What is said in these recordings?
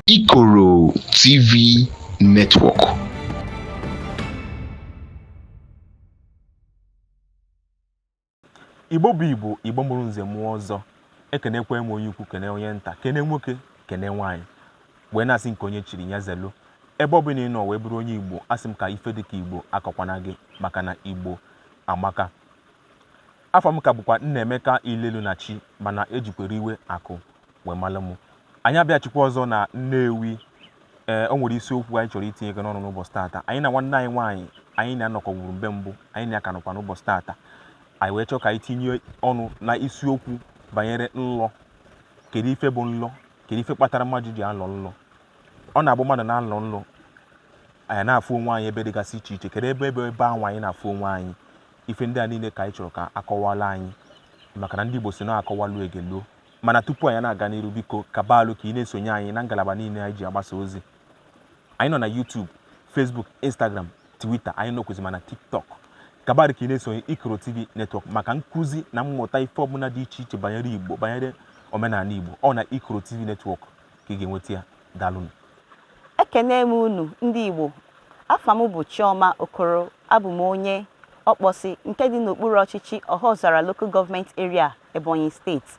Ikoro TV Network. Igbo bụ Igbo, Igbo mụrụ nze mụọ ọzọ. Ekenekwe m onye ukwu, kene onye nta, kene nwoke, kene nwaanyị, wee na-asị nke onye chiri ya zelu. Ebe ọ bụla ị nọ wee bụrụ onye Igbo, asị m ka ife dịka Igbo akọkwana gị, maka na Igbo amaka. Afa m ka bụkwa Nnaemeka Ilelu na Chi, mana ejikwere iwe akụ wee malụ m. Anyị abịachikwa ọzọ na Nnewi. Ee, o nwere isiokwu anyị chọrọ itinye gị n'ọnụ n'ụbọchị taata. Anyị na nwanne anyị nwaanyị anyị na-anọkọwuru mgbe mbụ, anyị na-aka nọkwa n'ụbọchị taata. Anyị wee chọọ ka anyị tinye ọnụ na isiokwu banyere nlọ. Kedu ife bụ nlọ? Kedu ife kpatara mmadụ ji alọ nlọ? Ọ na-abụ mmadụ na-alọ nlọ, anyị na-afụ onwe anyị ebe dịgasị iche iche. Kedu ebe ebe ebe ahụ anyị na-afụ onwe anyị? Ife ndị a niile ka anyị chọrọ ka akọwala anyị, maka na ndị Igbo si na akọwalụ egeluo. Mana tupu anyị na-aga n'iru, biko kabalụ ka ị na-esonye anyị na ngalaba niile anyị ji agbasa ozi. Anyị nọ na YouTube, Facebook, Instagram, Twitter, anyị nọkwụzi ma na TikTok. Kabalụ ka ị na-esonye Ikoro TV Network maka nkụzi na mmụta ife ọbụla dị iche iche banyere Igbo, banyere omenala Igbo. Ọ na Ikoro TV Network ka ị ga-enweta ya. Daalụnụ. Ekene m unu ndị Igbo. Afa m bụ Chioma Okoro. Abụ m onye Ọkpọsị nke dị n'okpuru ọchịchị Ọhaọzara Local Government Area, Ebonyi Steeti.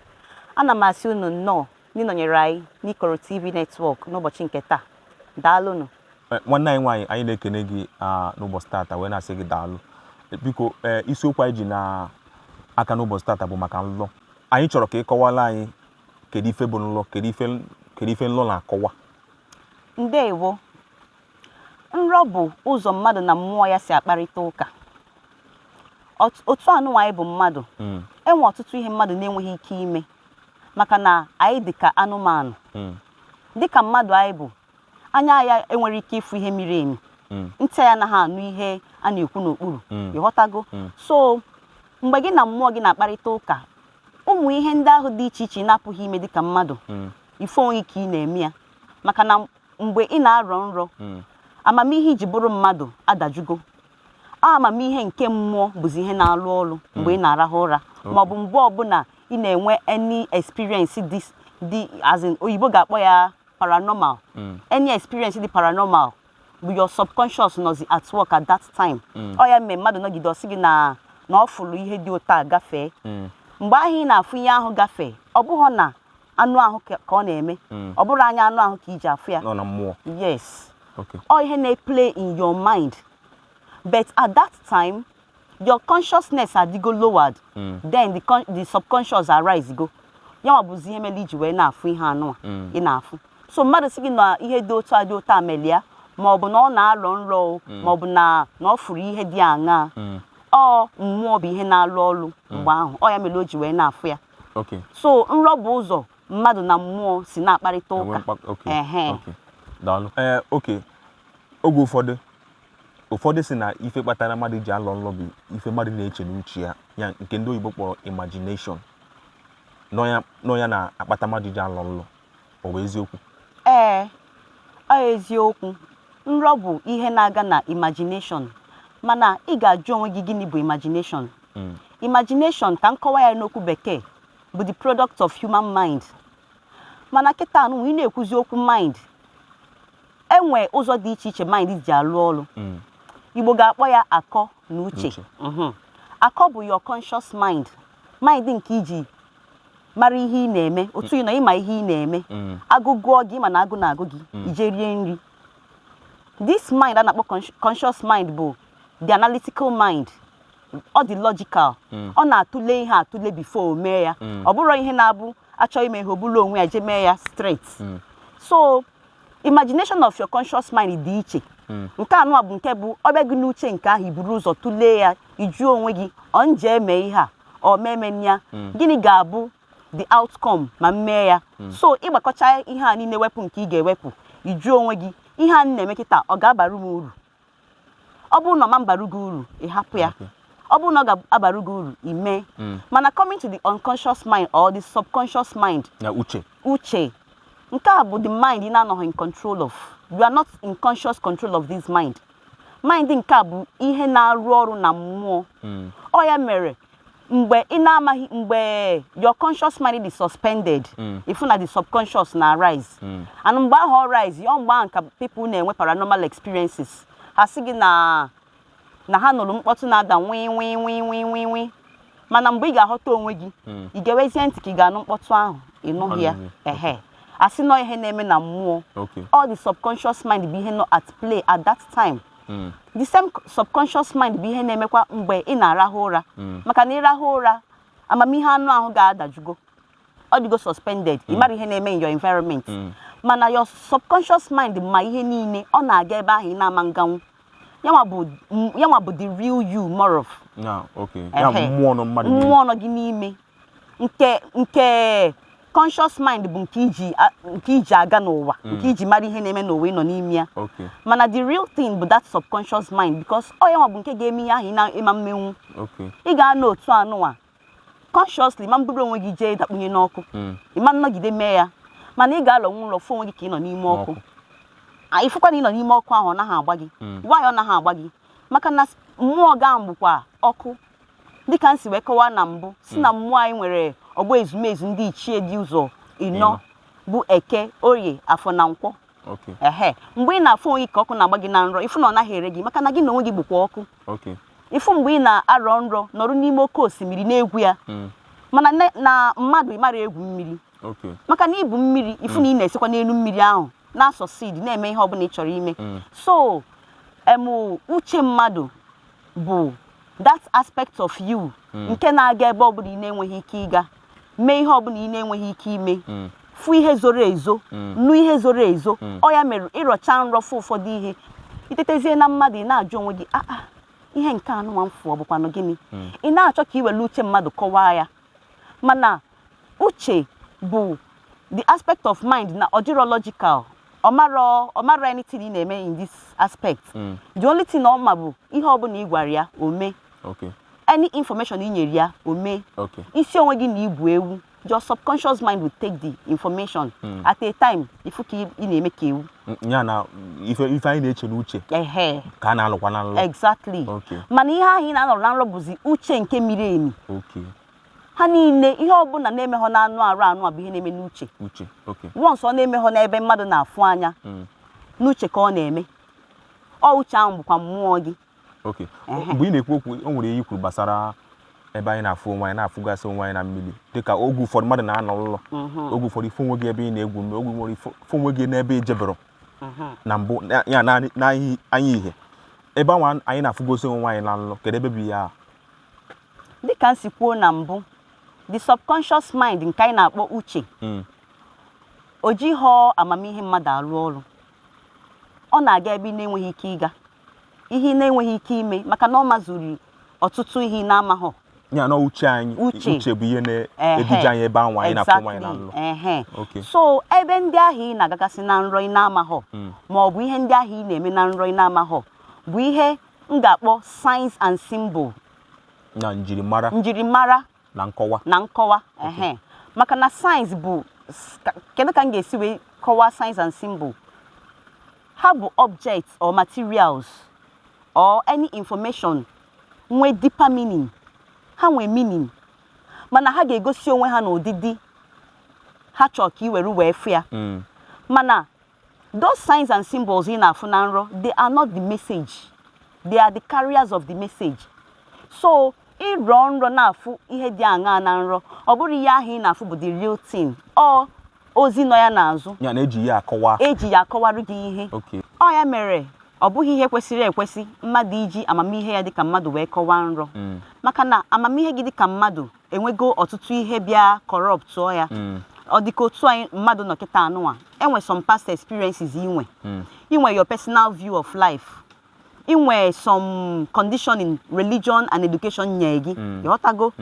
Ana m asị unu nnọọ n'ịnọnyere anyị n'Ikoro TV Network n'ụbọchị nke taa. Daalụnụ. Nwanne anyị nwaanyị, anyị na-ekene gị n'ụbọchị taata wee na-asị gị daalụ. Biko, ee, isiokwu anyị ji na aka n'ụbọchị taata bụ maka nlọ. Anyị chọrọ ka ị kọwara anyị kedu ife bụ nlọ, kedu ife nlọ na-akọwa. Ndeewo. Nrọ bụ ụzọ mmadụ na mmụọ ya si akparịta ụka. Otu anụnwa anyị bụ mmadụ, enwe ọtụtụ ihe mmadụ na-enweghị ike ime maka na anyị dị ka anụmanụ. Dịka mmadụ anyị bụ, anya ya enwere ike ịfụ ihe miri emi, ntị ya anaghị anụ ihe a na-ekwu n'okpuru. Ịghọtago? So mgbe gị na mmụọ gị na-akparịta ụka, ụmụ ihe ndị ahụ dị iche iche ị na-apụghị ime dịka mmadụ, ife onwe ka ị na-eme ya, maka na mgbe ị na-arọ nrọ, amamihe iji bụrụ mmadụ adajugo. Amamihe nke mmụọ bụzi ihe na-alụ ọrụ mgbe ị na-arahụ ụra, maọbụ mgbe ọbụla ị na-enwe any experience dị dị, as in oyibo ga-akpọ ya paranormal. Any experience dị paranormal bụ your subconscious nọzi at work at that time. Ọ ya mee mmadụ nọgide, ọsị gị na ọ fụrụ ihe dị ụtọ a gafee. Mgbe ahụ ị na-afụ ihe ahụ gafee, ọ bụghị na anụ ahụ ka ọ na-eme, ọ bụrụ anya anụ ahụ ka iji afụ ya. Nọ na mmụọ. Yes. Ọ ihe na-play in your mind, but at that time your consciousness adịgo lowered. Then the subconscious arise go, ya nwa bụzi ihe mere iji wee na-afụ ihe anụ a ị na-afụ. So mmadụ sị gị na ihe dị otu a dị otu a melia, ma ọ bụ na ọ na-alọ nrọ o, ma ọ bụ na ọ fụrụ ihe dị aṅaa, ọ mmụọ bụ ihe na-alụ ọlụ mgbe ahụ. Ọ ya mere o ji wee na-afụ ya. So nrọ bụ ụzọ mmadụ na mmụọ si na-akparịta enwe ụka. Okay. Okay. Daalụ. Ee, okay, oge ụfọdụ, ụfọdụ si na ife kpatara mmadụ ji alọ nlọ bụ ife mmadụ na-eche n'uche ya, ya nke ndị oyibo kpọrọ imagination, nọ ya na-akpata mmadụ ji alọ nlọ. Ọ bụ eziokwu? Ee, ọ eziokwu. Nrọ bụ ihe na-aga na imagination, mana ị ga-ajụ onwe gị, gịnị bụ imagination? Imagination, ka nkọwa ya n'okwu bekee, bụ the product of human mind. Mana kịta anụ ị na-ekwuzi okwu mind, enwe ụzọ dị iche iche mind ji alụ ọrụ. Igbo ga-akpọ ya akọ na uche. Uche. Akọ bụ your conscious mind, mind nke iji mara ihe ị na-eme, otu ị nọ ịma ihe ị na-eme. Agụ gụọ gị, ịma na agụ na-agụ gị, ije rie nri. This mind a na-akpọ conscious mind bụ the analytical mind. Ọ dị logical. Ọ na-atụle ihe atụle before o mee ya. Ọ bụrụ ihe na-abụ achọ ime ihe, o bụrụ onwe ya jee mee ya straight. So imagination of your conscious mind dị iche. Nke anụ a bụ nke bụ ọbịa gị n'uche, nke ahụ iburu ụzọ tụlee ya, ịjụọ onwe gị, ọ nje eme ihe a, ọ mee eme ya, gịnị ga-abụ the outcome ma m mee ya? So ịgbakọcha ihe a niile, wepụ nke ị ga-ewepụ, ịjụọ onwe gị, ihe a m na-eme kịta, ọ ga-abaru m uru? Ọ bụrụ na ọ ma mbaru gị uru, ị hapụ ya. Ọ bụrụ na ọ ga-abaru gị uru, ị mee. Mana coming to the unconscious mind or the subconscious mind, Na uche. Uche nke a bụ the mind ị na-anọghị in control of. You are not in conscious control of this mind. Mind nke a bụ ihe na-arụ ọrụ na mmụọ. Ọ ya mere Mgbe ị na-amaghị, mgbe your conscious mind is suspended, ifu na the subconscious na rise, and mgbe ahụ ọ rise ya, mgbe ahụ ka people na-enwe paranormal experiences. Ha sị gị na ha nụrụ mkpọtụ na-ada nwii nwii nwii nwii nwii nwii, mana mgbe ị ga-aghọta onwe gị, ị ga-ewezie ntị ka ị ga-anụ mkpọtụ ahụ, ị nụghị ya. Anụghị. Ehe, asị nọ ihe na-eme na mmụọ. All the subconscious mind bụ ihe nọ at play at that time. The same subconscious mind bụ ihe na-emekwa mgbe ị na-arahụ ụra, maka na ịrahụ ụra, amamihe anụ ahụ ga-adajugo, ọ dịgo suspended. Ị mara ihe na-eme in your environment, mana your subconscious mind ma ihe niile. Ọ na-aga ebe ahụ ị na-ama nganwu. Yanwa bụ the real you, more of. Ya, okay, ya bụ Ehe. mmụọ nọ mmadụ n'ime. Mmụọ nọ gị n'ime. Nke conscious mind bụ nke iji aga n'ụwa, nke iji mara ihe na-eme n'ụwa ị nọ n'ime ya. Mana the real thing bụ that subconscious mind, because ọ yanwa bụ nke ga-eme ihe ahụ ị na-ịma mmenwu. Ị ga-anọ otu anụnwa consciously ma mbụrụ onwe gị jee dakpunye n'ọkụ, ịma nnọgide mee ya, mana ị ga-alọ nwa ụlọ fụ onwe gị ka ị nọ n'ime ọkụ. N'ọkụ. Ịfụkwa na ị nọ n'ime ọkụ ahụ, ọ naghị agba gị. Why ọ naghị agba gị? Maka na mmụọ gị ahụ bụkwa ọkụ, dịka m si wee kọwaa na mbụ, si na mmụọ anyị nwere ọgbọ ezumezu ndị ichie dị ụzọ ịnọ, Ịnọ. bụ Eke, Orie, Afọ na Nkwọ. Ehe, mgbe ị na-afụ onwe gị ka ọkụ na-agba gị na nrọ, ịfụ na ọ naghị ere gị, maka na gị na onwe gị bụkwa ọkụ. Ịfụ mgbe ị na-arọ nrọ nọrọ n'ime oke osimiri na-egwu ya, mana na mmadụ ị mara egwu mmiri, maka na ịbụ mmiri, ịfụ na ị na-esikwa n'elu mmiri ahụ na-asọsid, na-eme ihe ọbụla ị chọrọ ime. So uche mmadụ bụ that aspect of you nke na-aga ebe ọbụla ị na-enweghị ike ịga, mee ihe ọbụla ị na-enweghị ike ime, fụ ihe zoro ezo, nụ ihe zoro ezo. Ọ ya mere ịrọcha nrọ, fụ ụfọdụ ihe, itetezie na mmadụ, ị na-ajụ onwe gị, "Ah ah, ihe nke anụnwa m fụ, ọ bụkwanụ gịnị?" Ị na-achọ ka ị were uche mmadụ kọwaa ya, mana uche bụ the aspect of mind na ọ dịrọ logical. Ọ marọ anything ị na-eme in this aspect. The only thing ọ ma bụ ihe ọbụla ị gwara ya, o mee. Any information ị nyere ya, o mee. Isi onwe gị na ibu ewu, your subconscious mind will take the information. At a time, ifu ka ị na-eme ka ewu. Ya na ife anyị na-eche n'uche ka a na-alụkwa na nlọ. Exactly. Mana ihe ahụ ị na-anọrọ na nrọ bụzi uche nke miri emi. Ha niile, ihe ọbụla na-emeghọ n'anụ arụ anụ a bụ ihe na-eme n'uche. Uche, okay. Once ọ na-emeghọ n'ebe mmadụ na-afụ anya, n'uche ka ọ na-eme. Ọ uche ahụ bụkwa mmụọ gị. Okay, mgbe ị na-ekwu okwu, o nwere ihe i kwuru gbasara ebe anyị na-afụ onwe anyị, na-afụgasị onwe anyị na mmiri, dịka oge ụfọdụ mmadụ na-anọ ụlọ, oge ụfọdụ ifu onwe gị ebe ị na-egwu mmiri, oge ụfọdụ ifu onwe gị n'ebe ejebero na mbụ ya n'anya anya ihe ebe ahụ anyị na-afụgosi onwe anyị na nlọ. Kedu ebe bụ ihe a? Dịka m si kwuo na mbụ, the subconscious mind nke anyị na-akpọ uche, o jighọ amamihe mmadụ arụ ọrụ. Ọ na-aga ebe ị na-enweghị ike ịga, ihe ị na-enweghị ike ime, maka na ọ mazuru ọtụtụ ihe ị na-amaghọ. Ya na uche anyị. Uche. Uche bụ ihe na-eduje anyị ebe ahụ anyị na-afụ onwe anyị na nlọ. Ehe. Okay. So ebe ndị ahụ ị na-agagasị na nrọ ị na-amaghọ, ma ọ bụ ihe ndị ahụ ị na-eme na nrọ ị na-amaghọ, bụ ihe m ga-akpọ signs and symbol. Na njirimara. Njirimara. Na nkọwa. Na nkọwa, ehe. Maka na signs bụ kedu ka m ga-esi wee kọwaa signs and symbol? Ha bụ objects or materials or any information nwee deeper meaning. Ha nwee meaning, mana ha ga-egosi onwe ha n'ụdịdị ha chọrọ ka ị were wee fụ ya. Mana those signs and symbols ị na-afụ na nrọ, they are not the message, they are the carriers of the message. So ịrọ nrọ na-afụ ihe dị aṅaa na nrọ, ọ bụrụ ihe ahụ ị na-afụ bụ the real thing, ọ ozi nọ ya n'azụ. Ya na-eji ya akọwa. Eji ya akọwarụ gị ihe. Ọ ya mere ọ bụghị ihe kwesịrị ekwesị mmadụ iji amamihe ya dịka mmadụ wee kọwaa nrọ, maka na amamihe gị dịka mmadụ enwego ọtụtụ ihe bịa corruptụọ ya. Ọ dịka otu anyị mmadụ nọ kịta anụnwa, enwe some past experiences inwe, inwe your personal view of life, inwe some conditioning religion and education nye gị. Ịghọtago?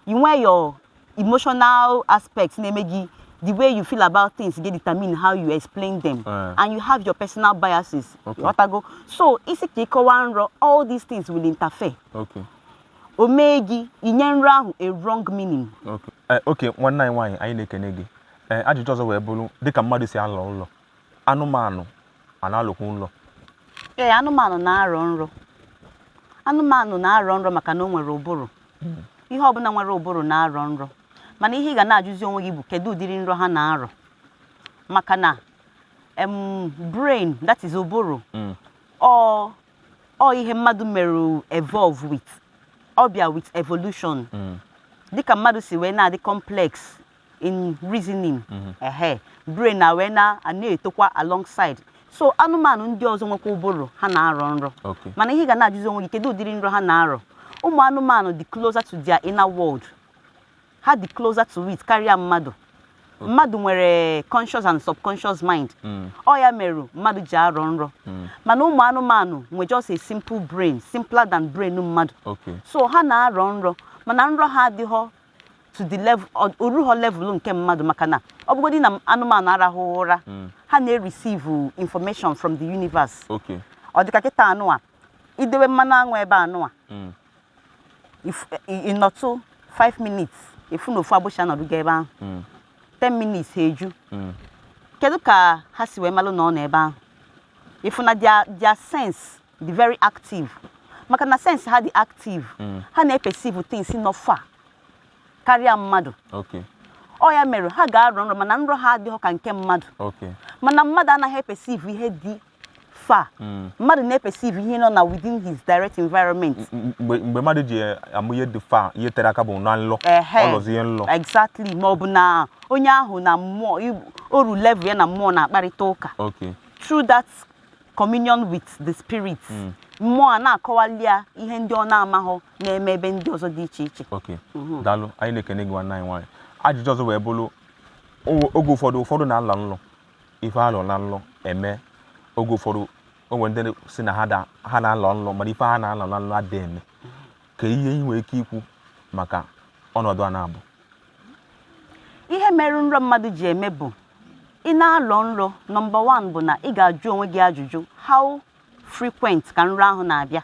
Inwe your emotional aspect na-eme gị, the way you feel about things get determine how you explain them, and you have your personal biases. Ịghọtago? So isi ka ịkọwa nrọ, all these things will interfere. O mee gị inye nrọ ahụ a wrong meaning. Okay. Okay, nwanne anyị nwaanyị, anyị na-ekene gị. Ajụjụ ọzọ wee bụrụ, dịka mmadụ si alọ ụlọ, anụmanụ a na-alụkwu nlọ? Ee, anụmanụ na-arọ nrọ. Anụmanụ na-arọ nrọ maka na o nwere ụbụrụ. Ihe ọbụla nwere ụbụrụ na-arọ nrọ, mana ihe ị ga na-ajụzi onwe gị bụ kedu ụdịrị nrọ ha na-arọ, maka na brain, that is ụbụrụ, ọ ihe mmadụ mere evolve with, ọ bịa with evolution. Dịka mmadụ si wee na-adị complex in reasoning, ehe, brain na wee na-etokwa alongside. So anụmanụ ndị ọzọ nwekwa ụbụrụ, ha na-arọ nrọ. Mana ihe ị ga na-ajụzi onwe gị, kedu ụdịrị nrọ ha na-arọ? Ụmụ anụmanụ dị closer to their inner world, ha dị closer to it karịa mmadụ. Mmadụ nwere conscious and subconscious mind. Ọ ya mere mmadụ ji arọ nrọ. Mana ụmụ anụmanụ nwe just a simple brain, simpler than brain mmadụ. So ha na-arọ nrọ, mana nrọ ha adịghọ to the level, orughọ level nke mmadụ, maka na ọ bụgodị na anụmanụ arahụ ụra, ha na-receive information from the universe. Ọ dịka kịta anụ a, idewe mmanụ aṅụ ebe anụ a, ịnọtụ 5 minutes, efu na ofu agbụsị anọdụgo ebe ahụ. 10 minutes, ha eju. Kedu ka ha si wee malụ na ọ nọ ebe ahụ? Ịfụ na their sense dị very active. Maka na sense ha dị active, ha na-eperceive things nọ far karịa mmadụ. Ọ ya mere ha ga-arọ nrọ, mana nrọ ha adịghị ka nke mmadụ. Mana mmadụ anaghị eperceive ihe dị far. Mmadụ na-eperceive ihe nọ na within his direct environment. Mgbe mmadụ ji amụ ihe dị far, ihe tere aka, bụ na nlọ. Ehe. Ọ lọzi ihe nlọ. Exactly, ma ọ bụ na onye ahụ na mmụọ, oru level ya na mmụọ na-akparịta ụka. Through that communion with the spirit, mmụọ a na-akọwali ya ihe ndị ọ na-amaghọ na-eme ebe ndị ọzọ dị iche iche. Okay, daalụ, anyị na-ekene gị, nwanne anyị nwaanyị. Ajụjụ ọzọ wee bụrụ, oge ụfọdụ na-alọ nlọ, ife alọ na nlọ eme. Oge ụfọdụ o nwere ndị si na ha na-alọ nlọ, mana ife ha na-alọ na nlọ adịghị eme. Ka ihe ị nwere ike ikwu maka ọnọdụ a na-abụ? Ihe mere nrọ mmadụ ji eme bụ, ị na-alọ nrọ, number 1 bụ na ị ga-ajụ onwe gị ajụjụ, how frequent ka nrọ ahụ na-abịa?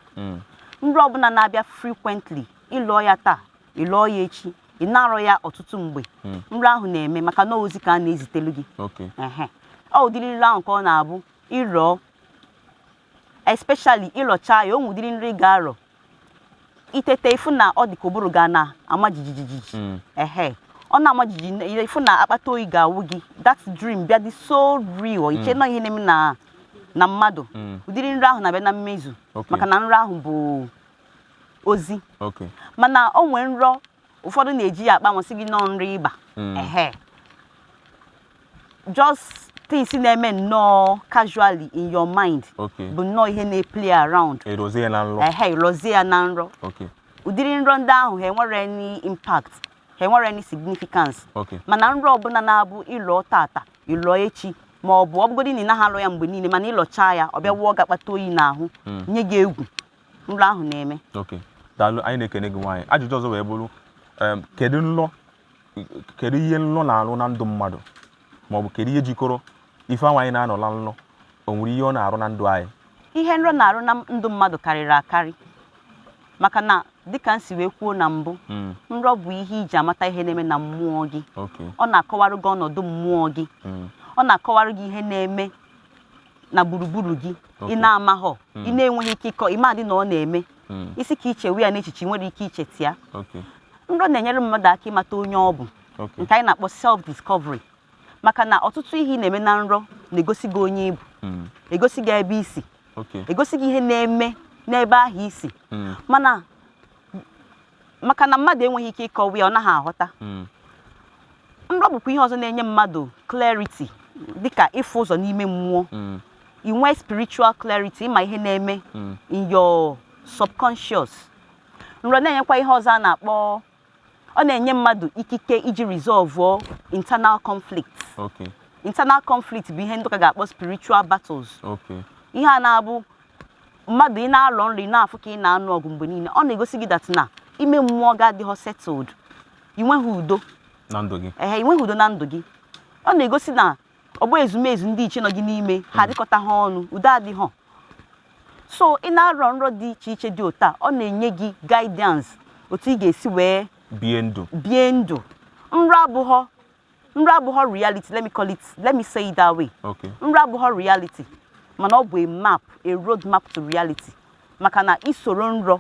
Nrọ ọbụla na-abịa frequently, ịlụọ ya taa, ịlụọ ya echi, ị na-arọ ya ọtụtụ mgbe, nrọ ahụ na-eme, maka na ozi ka a na-ezitelu gị. Ehe, ọ ụdịrị nrọ ahụ ka ọ na-abụ ịrọọ, especially ịlọcha ya, o nwere ụdịrị nrọ ị ga-arọ, itete, ịfụ na ọ dị ka ụbụrụ ga na-ama jijijiji. Ehe, ọ na-ama jijiji, ịfụ na akpata oyi ga-awụ gị. That dream bịa dị so real, iche nọ ihe na-eme na mmadụ. Ụdịrị nrọ ahụ na-abịa na mmezu, maka na nrọ ahụ bụ ozi. Mana o nwee nrọ ụfọdụ na-eji ya akpa nwesị gị nọ nrọ ịba. Ehe, just things na-eme nnọọ casually in your mind bụ nnọọ ihe na-eplay around. Erozie ya na nlọ. Ehe, ịrọzie ya na nrọ. Ụdịrị nrọ ndị ahụ, ha enwere any impact, ha enwere any significance. Mana nrọ ọbụla na-abụ ịlụọ tata, ịlụọ echi, ma ọ bụ ọbụgodị na ị naghị alụ ya mgbe niile, mana ịlọchaa ya, ọ bịa wụọ gị akpata oyi n'ahụ, nye gị egwu, nrọ ahụ na-eme. Okay, daalụ, anyị na-ekene gị, nwaanyị. Ajụjụ ọzọ wee bụrụ, kedu nlọ, kedu ihe nlọ na-arụ na ndụ mmadụ, maọbụ kedu ihe jikọrọ ife ahụ anyị na-anọ na nlọ, o nwere ihe ọ na-arụ na ndụ anyị? Ihe nrọ na-arụ na ndụ mmadụ karịrị akarị, maka na dịka m si wee kwuo na mbụ, nrọ bụ ihe iji amata ihe na-eme na mmụọ gị. Ọ na-akọwarụ gị ọnọdụ mmụọ gị. Ọ na-akọwarụ gị ihe na-eme na gburugburu gị ị na-amaghọ, ị na-enweghị ike ịkọ ịma dị na ọ na-eme. Isi ka ichewe ya n'echiche, ị nwere ike icheta ya. Nrọ na-enyere mmadụ aka ịmata onye ọ bụ, nke anyị na-akpọ self discovery, maka na ọtụtụ ihe ị na-eme na nrọ na-egosi gị onye ị bụ, egosi gị ebe isi, egosi gị ihe na-eme n'ebe ahụ isi. Mana maka na mmadụ enweghị ike ịkọwa ya, ọ naghị aghọta. Nrọ bụkwa ihe ọzọ na-enye mmadụ clarity, dịka ịfụ ụzọ n'ime mmụọ. I nwee spiritual clarity, ịma ihe na-eme in your subconscious. Nrọ na-enyekwa ihe ọzọ a na-akpọ, ọ na-enye mmadụ ikike iji resolve internal conflict. Internal conflict bụ ihe ndị ụka ga-akpọ spiritual battles. Ihe a na-abụ mmadụ ị na-alọ nri, na-afụ ka ị na-anụ ọgụ mgbe niile, ọ na-egosi gị that na ime mmụọ gị adịghọ settled, ị nweghị udo na ndụ gị. Ehe, ị nweghị udo na ndụ gị. Ọ na-egosi na ọgbọ ezumezu ndị iche nọ gị n'ime ha adịkọta ha ọnụ, udo adịghọ. So ị na-arọ nrọ dị iche iche dị otu a, ọ na-enye gị guidance otu ị ga-esi wee bie ndụ. Bie ndụ. Nrọ abụghọ reality, let me call it, let me say it that way. Nrọ abụghọ reality, mana ọ bụ a map, a road map to reality, maka na isoro nrọ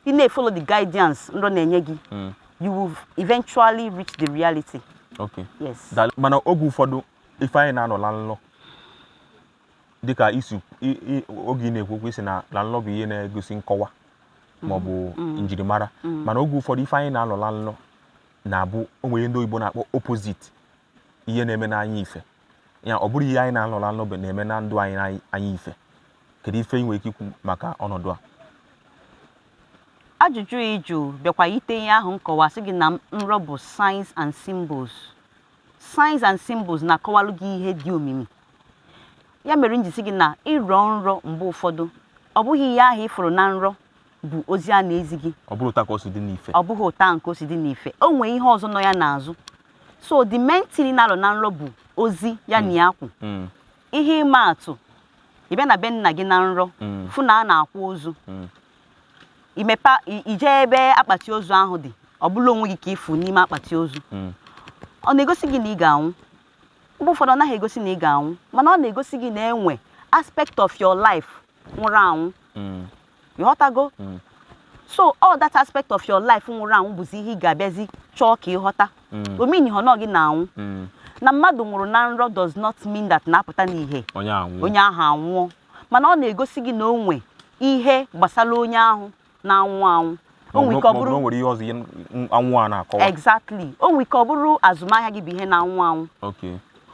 Ị na-efollow the guidance nrọ na-enye gị, you will eventually reach the reality. Yes. Daalụ. Mana oge ụfọdụ, ife anyị na-anọ na nlọ, dịka isi oge ị na-ekwu okwu, isi na nlọ bụ ihe na-egosi nkọwa maọbụ njirimara, mana oge ụfọdụ ife anyị na-anọ na nlọ na-abụ onwe ihe ndị oyibo na-akpọ opposite ihe na-eme n'anya ife ya. Ọ bụrụ ihe anyị na-anọ na nlọ bụ na-eme na ndụ anyị n'anya ife, kedu ife ị nwere ike ikwu maka ọnọdụ a? Ajụjụ ịjụ bịakwa ite ihe ahụ nkọwa sị gị na nrọ bụ signs and symbols. Signs and symbols na-akọwalụ gị ihe dị omimi. Ya mere m ji sị gị na ịrọ nrọ, mgbe ụfọdụ ọ bụghị ihe ahụ ị fụrụ na nrọ bụ ozi a na-ezi gị. Ọ bụrụ ụta ka o si dị n'ife. Ọ bụghị ụta nke o si dị n'ife. O nwee ihe ọzọ nọ ya n'azụ. So the main thing ị na-alọ na nrọ bụ ozi ya na ya kwụ. Ihe ịma atụ, ị bịa na be nna gị na nrọ, fụ na a na-akwa ozu, imepa ije ebe akpati ozu ahụ dị, ọ bụla onwe gị ka ịfụ n'ime akpati ozu, ọ na-egosi gị na ị ga-anwụ? Mgbe ụfọdụ ọ naghị egosi na ị ga-anwụ, mana ọ na-egosi gị na enwe aspect of your life nwụrụ anwụ. Ịghọtago? So all that aspect of your life nwụrụ anwụ bụzi ihe ị ga-abịazi chọọ ka ịghọta. Omini họ gị na-anwụ. Na mmadụ nwụrụ na nrọ does not mean that na-apụta n'ihe onye anwụ. Onye ahụ anwụọ, mana ọ na-egosi gị na o nwe ihe gbasara onye ahụ na-anwụ anwụ. O nwere ike ọ maọbụ na o bụrụ nwere ihe ọzọ ihe anwụ a na-akọwa. Exactly. O nwere ike ọ bụrụ azụmahịa gị bụ ihe na-anwụ anwụ.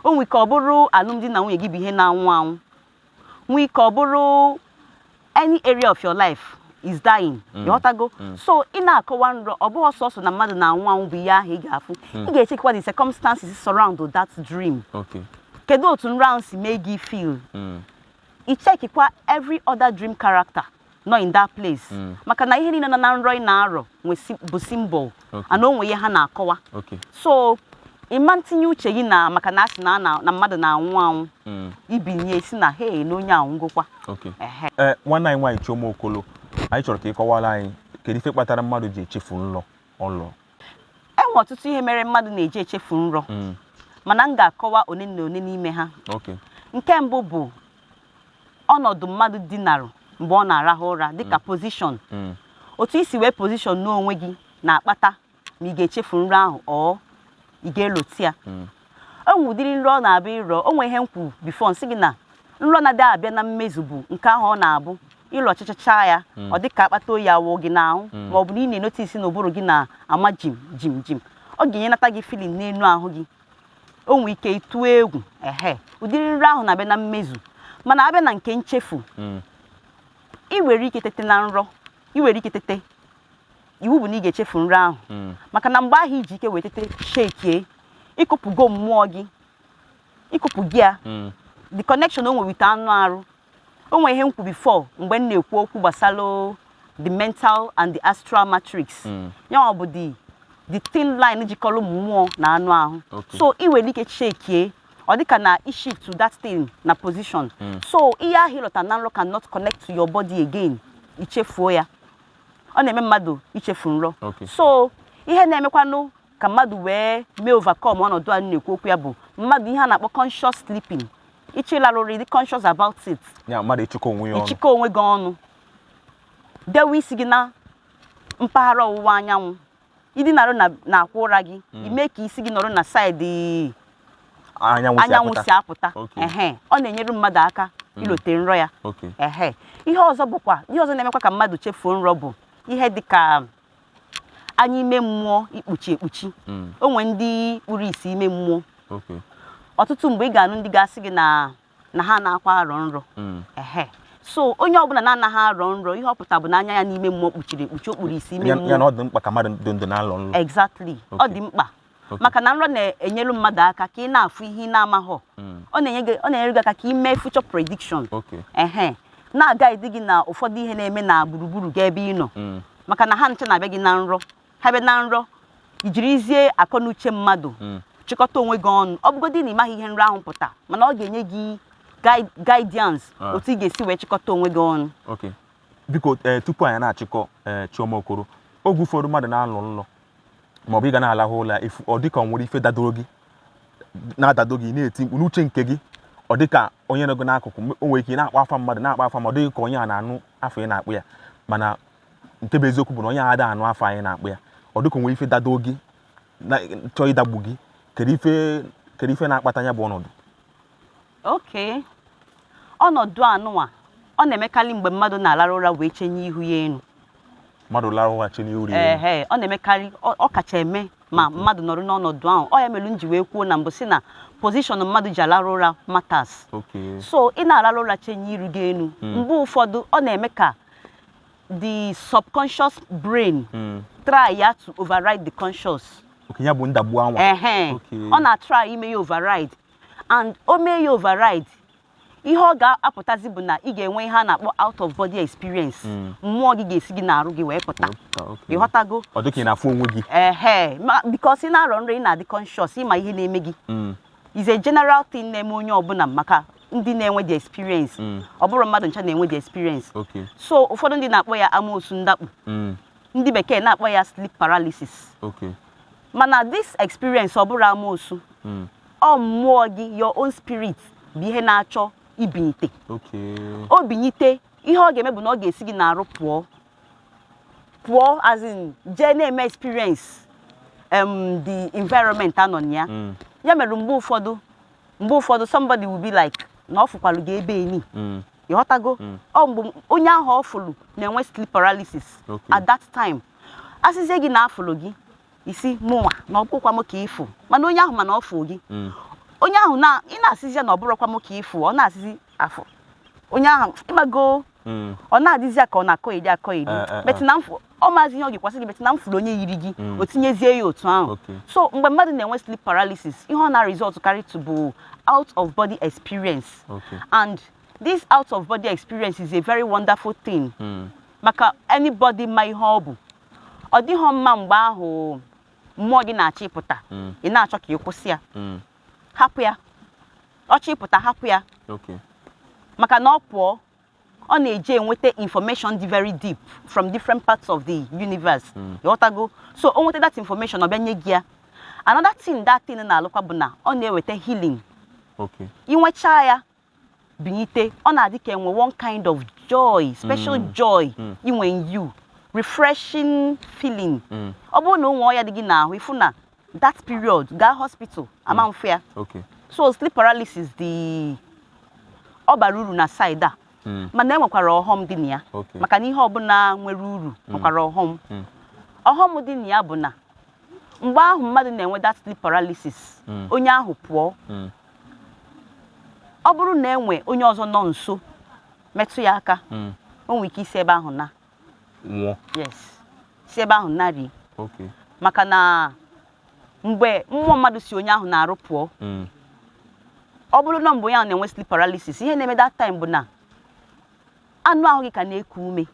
O nwere ike ọ bụrụ alụmdi na nwunye gị bụ ihe na-anwụ anwụ. Nwee ike ọ bụrụ any area of your life is dying. Ịghọtago? So ị na-akọwa nrọ, ọ bụghị sọsọ na mmadụ na-anwụ anwụ bụ ihe ahụ ị ga-afụ. Ị ga-echekwa the circumstances surround that dream. Kedu otu nrọ ahụ si mee gị feel? Ị chekikwa every other dream character nọ in that place, maka na ihe niile nọ na nrọ ị na-arọ nwe bụ symbol and o nwe ihe ha na-akọwa. So ịma ntinye uche gị na maka na asị na mmadụ na-anwụ anwụ, ibinye si na hey, na onye anwụgokwa. Ehe. Ee, nwanne anyị nwaanyị Chioma Okolo, anyị chọrọ ka ị kọwara anyị kedu ife kpatara mmadụ ji echefu nlọ ọlọ. Enwe ọtụtụ ihe mere mmadụ na-eji echefu nrọ, mana m ga-akọwa one na one n'ime ha. Nke mbụ bụ ọnọdụ mmadụ dinarụ mgbe ọ na-arahụ ụra, dịka position. Otu isi wee position n'onwe gị na-akpata ma ị ga-echefu nrọ ahụ ọ ị ga-eloti ya. O nwere ụdịrị nrọ ọ na-abịa ịrọ, o nwere ihe m kwu before, nsị gị na nrọ na-adị abịa na mmezu bụ nke ahụ ọ na-abụ ịlọ chachacha ya, ọ dị ka akpata oyi awụ gị n'ahụ, ma ọ bụ na ị na-enotice na ụbụrụ gị na-ama jim jim jim, ọ ga-enyenata gị feeling n'elu ahụ gị, o nwere ike ịtụ egwu. Ehe, ụdịrị nrọ ahụ na-abịa na mmezu. Mana abịa na nke nchefu, ị nwere ike tete na nrọ, ị nwere ike tete, iwu bụ na ị ga-echefu nrọ ahụ, maka na mgbe ahụ iji ike wee tete shekie, ịkụpụgo mmụọ gị, ịkụpụ gị ya, the connection o nwere with anụ arụ. O nwere ihe m kwu before mgbe m na-ekwu okwu gbasara the mental and the astral matrix. Ya ọ bụ the thin line jikọrọ mmụọ na anụ ahụ. So ị nwere ike chekie, ọ dịka na i shift to that thing na position, so ihe ahụ ịlọta na nrọ cannot connect to your body again, ichefuo ya. Ọ na-eme mmadụ ichefu nrọ. So ihe na-emekwanụ ka mmadụ wee mee overcome ọnọdụ a na-ekwu okwu ya bụ mmadụ ihe a na-akpọ conscious sleeping, ịchọ ịlarụ ụra, ịdị conscious about it. Ya mmadụ ịchịkọ onwe ya ọnụ. Ịchịkọ onwe gị ọnụ, dewe isi gị na mpaghara ọwụwa anyanwụ, ịdịnarụ na akwa ụra gị, ime ka isi gị nọrọ na side anyanwụ si anyanwụ apụta. Si apụta. Ehe, ọ na-enyere mmadụ aka ilote nrọ ya. Ehe, ihe ọzọ bụkwa, ihe ọzọ na-emekwa ka mmadụ chefuo nrọ bụ ihe dịka anya ime mmụọ ikpuchi ekpuchi. O nwee ndị kpuru isi ime mmụọ. Ọtụtụ mgbe ị ga-anụ ndị ga-asị gị na ha na-akwa arọ nrọ. Ehe, so onye ọbụla na-anaghị arọ nrọ, ihe ọ pụta bụ na anya ya n'ime mmụọ kpuchiri ekpuchi, o kpuru isi ime Ya na mmụọ. ọ dị mkpa ka mmadụ dị ndụ na-alọ nlọ. Exactly, ọ dị mkpa, maka na nrọ na-enyere mmadụ aka ka ị na-afụ ihe ị na-amaghọ. Ọ na-enyere gị aka ka ị mee future prediction. Ehe, na-agaidi gị na ụfọdụ ihe na-eme na gburugburu gị ebe ị nọ, maka na ha nche na-abịa gị na nrọ. Ha bịa na nrọ, ijirizie akọ na uche mmadụ chịkọta onwe gị ọnụ. Ọ bụgodị na ị maghị ihe nrọ ahụ pụta, mana ọ ga-enye gị guidance otu ị ga-esi wee chịkọta onwe gị ọnụ. Okay. Biko, ee, tupu anyị na-achịkọ, ee, Chioma Okoro, oge ụfọdụ mmadụ na-alọ nlọ maọbụ ị ga na-alahụ ụla efu, ọ dịka ọ nwere ife dadoro gị, na-adado gị, na-eti mkpu n'uche nke gị, ọ dịka onye nọ gị n'akụkụ. O nwere ike ị na-akpọ afa mmadụ, na-akpọ afa ma ọ dịghị ka onye a na-anụ afọ ị na-akpụ ya, mana Nke bụ eziokwu bụ na onye ahụ ada anụ afa anyị na-akpọ ya, ọ dịka o nwere ife dado gị chọọ ịdagbu gị. Kedu ife na-akpata ya bụ ọnọdụ? Okay, ọnọdụ anụnwa, ọ na-emekarị mgbe mmadụ na-alarụ ụra wee chenye ihu ya elu. Mmadụ lara ụra chenye uri elu. Ehe, ọ na-emekarị, ọ kacha eme ma mmadụ nọrọ n'ọnọdụ ahụ. Ọ ya mere m ji wee kwuo na mbụ si na position mmadụ ji alarụ ụra matters. So ị na-alarụ ụra chenye iru gị elu, mgbe ụfọdụ ọ na-eme ka the subconscious brain try ya to override the conscious. Okay, ya bụ ndagbu anwa. Ehe. Ọ na-try ime ya override, and o mee ya override, ihe ọ ga-apụtazi bụ na ị ga-enwe ihe a na-akpọ out of body experience. Mmụọ gị ga-esi gị n'arụ gị wee pụta. Ịghọtago? Ọ dịka ị na-afụ onwe gị. Ehe, because ị na-arọ nrọ, ị na-adị conscious, ịma ihe na-eme gị. Is a general thing na-eme onye ọbụla, maka ndị na-enwe the experience. Ọ bụrụ mmadụ ncha na-enwe the experience. So ụfọdụ ndị na-akpọ ya amoosu ndakpu. Ndị bekee na-akpọ ya sleep paralysis. Mana this experience, ọ bụrụ amoosu, ọ mmụọ gị, your own spirit, bụ ihe na-achọ ibinyite. O binyite, ihe ọ ga-eme bụ na ọ ga-esi gị n'arụ pụọ, pụọ as in jee na-eme experience the environment anọ na ya. Ya mere mgbe ụfọdụ somebody will be like na ọ fụkwalụ gị ebe eni. Ịghọtago? Ọ mgbe onye ahụ ọ fụlụ na-enwe sleep paralysis. At that time, asịzie gị na afụlụ gị isi mụnwa na ọ bụkwa m ka ịfụ, mana onye ahụ, mana ọ fụ gị. Onye ahụ na ị na-asịzi ya na ọ bụrụkwa m ka ịfụ, ọ na-asịzi afụ onye ahụ, ịmago? Ọ na-adịzi ya ka ọ na-akọ eri akọ eri. But na mfụ ọ maazị ihe ọ ga-ekwasị gị, but na m fụrụ onye yiri gị. O tinyezie ya otu ahụ. So mgbe mmadụ na-enwe sleep paralysis, ihe ọ na-result karị to bụ out of body experience. And this out of body experience is a very wonderful thing maka anybody ma ihe ọ bụ. Ọ dịghọ mma mgbe ahụ mmụọ gị na-achọ ịpụta, ị na-achọ ka ị kwụsị ya. Hapụ ya, ọ chọ ịpụta, hapụ ya. Maka na ọ pụọ, ọ na-eje enweta information dị very deep from different parts of the universe. Ịghọtago? So o nweta that information, ọ bịa nye gị ya. Another thing that thing na-alụkwa bụ na ọ na-eweta healing. Inwechaa ya binyite, ọ na-adị ka enwe one kind of joy, special joy inwe in you, refreshing feeling. Ọ bụrụ na o nwee ọya dị gị n'ahụ, ịfụ na that period gaa hospital, ama mfu ya. So sleep paralysis dị, ọ bara uru na side a. Mana e nwekwara ọghọm dị na ya. Maka na ihe ọbụla nwere uru nwekwara ọghọm. Ọghọm dị na ya bụ na mgbe ahụ mmadụ na-enwe that sleep paralysis, onye ahụ pụọ, ọ bụrụ na enwe onye ọzọ nọ nso metụ ya aka, o nwere ike isi ebe ahụ na Nwụọ. Yes, si ebe ahụ narie. Maka na mgbe mmụọ mmadụ si onye ahụ na-arụ pụọ, ọ bụrụ na mgbe onye ahụ na-enwe sleep paralysis, ihe na-eme that time bụ na anụ ahụ gị ka na-eku ume.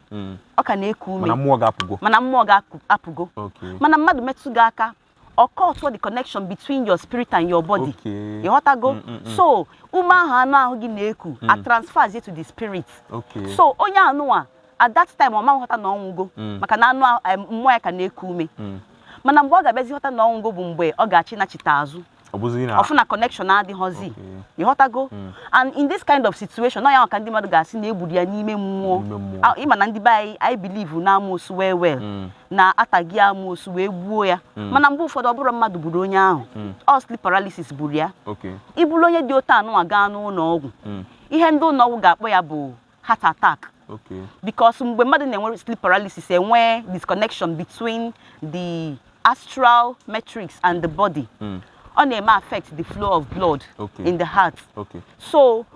Ọ ka na-eku ume. Mana mmụọ ga-apụgo. Mana mmụọ ga-apụgo. Mana mmadụ metụ gị aka, ọ cut the connection between your spirit and your body. Ịghọtago? So ume ahụ anụ ahụ gị na-eku a transfers it to the spirit. So onye anụnwa at that time, ọ ma nghọta na ọnwụgo, maka na anụ mmụọ ya ka na-eku ume. Mana mgbe ọ ga-abịazi ghọta na ọnwụgo bụ mgbe ọ ga-achị nachite azụ. Ọ bụzi na Ọfụ na connection adịghọzi. Ịghọtago? And in this kind of situation, ọ ya ka ndị mmadụ ga-asị na egburu ya n'ime mmụọ. N'ime mmụọ. Ah, ịma na ndị be anyị, anyị believe na amoosu well well, na ataghị amoosu wee gbuo ya. Mana mgbe ụfọdụ, ọ bụrụ mmadụ gburu onye ahụ, ọ sleep paralysis gburu ya. Iburu onye dị otu anụnwa gaa n'ụlọ ọgwụ, ihe ndị ụlọ ọgwụ ga-akpọ ya bụ heart attack. Because mgbe mmadụ na-enwe sleep paralysis, enwee disconnection between the astral matrix and the body, ọ na-eme affect the flow of blood in the heart. So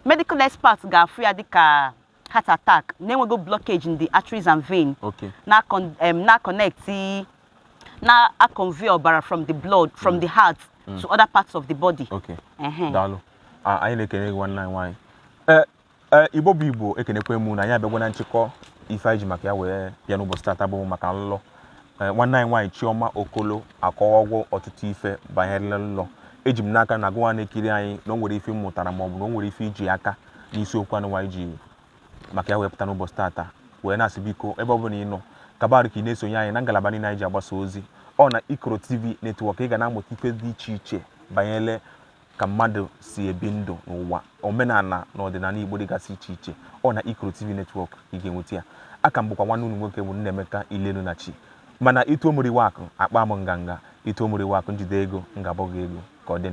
medical experts ga-afụ ya dịka heart attack na-enwego blockage in the arteries and vein na connect, na convey ọbara from the blood, from the heart to other parts of the body. Ehe. Daalụ. Ah, anyị na-ekene gị, nwanne anyị nwaanyị. Ee, Igbo bụ Igbo, ekenekwe m na anyị abịagwo na nchịkọ ife anyị ji maka ya wee bịa n'ụbọchị tata, bụ maka nlọ. Ee, nwanne anyị nwaanyị Chioma Okolo akọwagwo ọtụtụ ife banyere nlọ. Eji m n'aka na gụnwa na-ekiri anyị na o nwere ife m mụtara, ma ọ bụ na o nwere ife iji aka n'isiokwu anụ nwaanyị ji maka ya wee pụta n'ụbọchị tata. Wee na-asị, biko, ebe ọ bụla ị nọ, kabarụ ka ị na-esonye anyị na ngalaba niile anyị ji agbasa ozi ọ na Ikoro TV Network. Ị ga na-amụta ife dị iche iche banyere Ka mmadụ si ebi ndụ n'ụwa, omenala na ọdịnala Igbo dịgasị iche iche, ọ na Ikoro TV Network ị ga-enweta ya. Aka m bụkwa nwanne unu nwoke bụ Nnaemeka Ilelunachi. Mana ituo m riwe akụ, akpa m nganga. Ituo m riwe akụ, njide ego, ngabọ gị ego. Ka ọ dị.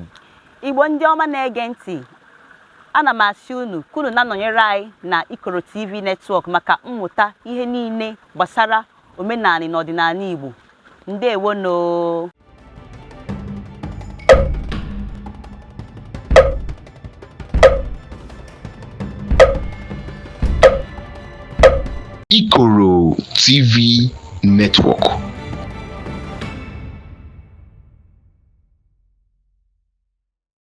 Igbo ndị ọma na-ege ntị, ana m asị unu ka unu na-anọnyere anyị na Ikoro TV Network maka mmụta ihe niile gbasara omenala na ọdịnala Igbo. Ndewono. Ikoro TV Network.